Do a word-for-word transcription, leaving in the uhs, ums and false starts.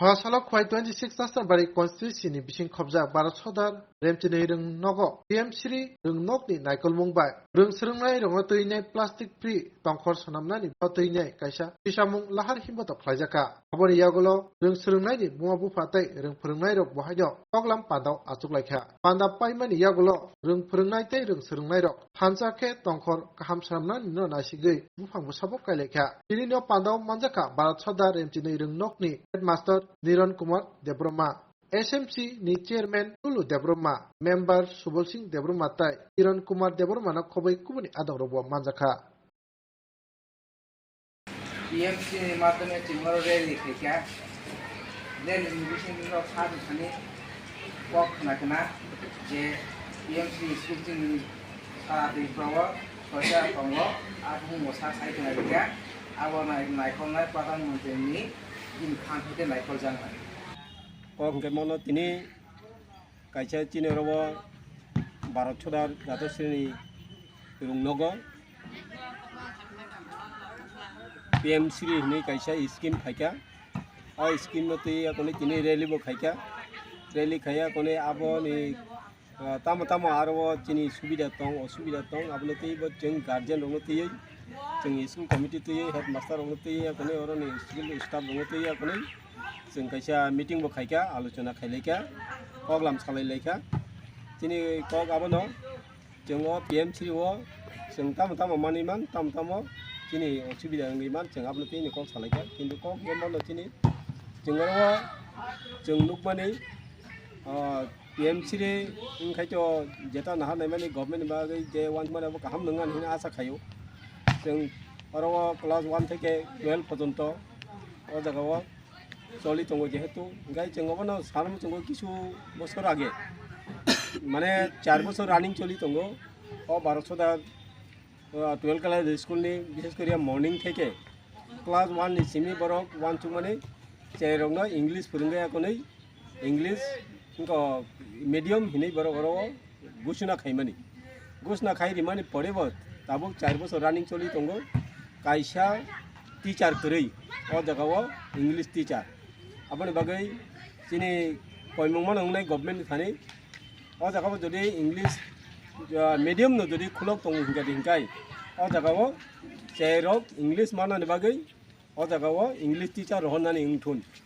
Phasalo Khwai twenty six Nasnabari constituency ni bising khobjak Bharat Sodar Remchinwi Rwng nogo P M Shri Rwng nokni naikolmung bai rwng swrwngnai rokno twinai plastic free tongkhor swnamnani bo twinai kaisa tisamung lahar himboto khlaijakha. Aboni yagulo rwng swrwngnaini buma bupha tei rwng phwrwngnairok bo haino koklam pandao achuklaikha. Panda paimani yagulo rwng phwrwngnai tei rwng swrwngnairok thansa khe tongkhor kaham swnamnanino naisigwi buphang bwsabo kailaikha. Tinino pandao manjakha Bharat Sodar Remchinwi Rwng nokni headmaster Niron Kumar Debbarma, S M C ni chairman Tulu Debbarma, member Subal Singh Debbarma tei Kiran Kumar Debbarmano khobwi kubuni adongrokbo manjakha. P M C ni madhyome chwng oro rally khaikha. Rally ni bisingo sa thani kok khna khna je P M C ni school chini sara Tripura o soita tongo, a bumo sa sai khna rikha. Abo nai-, naikolnai Pradhan Mantri ni bini phan hwnkhe naikoljaknai. Kok hwnkhe mono tini kaisa chini oro o Bharat Sodar Dato Shri ni rung nogo P M Shri hinwi kaisa scheme phaikha. O scheme no twi yakoni tini rally bo khaikha. Rally khaiya koni aboni, ah, tamo tamo aro o chini subida tong, osubida tong, abono twi bo chwng guardian rokno twiwi, chwng school committee twiwi, headmaster rokno twiwi, yakoni oroni school staff rokno twiwi yakoni chwng kaisa meeting bo khaikha, alochona khailaikha, koklam salailaikha. Chini kok abono chwng o P M Shri o chwng tamo tamo manwi man, tamo tamo chini osubida wngwi man, chwng abono tini kok salaikha. Kintu kok bo mano chini chwng oro o chwng nukmani, ah, P M Shri wngkhai to jeta nahar naimani government ni bagwi je uansukmani abo kaham nwngnani hwnwi asa khaio. Chwng oro o class one theke twelve pojonto o jaga o choli tongo, jehetu hingkhai chwng obono sanmung tongo kisu bosor age, mane char bosor running choli tongo o Bharat Sodar, uh, twelve class school ni, bishes koriya morning theke class one ni simi borok uansukmani cherairokno English phwrwngwi akonwi English wngkha medium hinwi borok oro o gusuna khaimani. Gusuna khai rimani pore bo tabuk char bosor running choli tongo. Kaisa teacher kwrwi o jaga o English teacher. Aboni bagwi chini koimung mano wngnai government ni thani o jaga o jodi English, ah, medium no jodi khulok tongo hinkha di hinkhai o jaga o cherairok English manani bagwi o jaga o English teacher rohornani wngthun.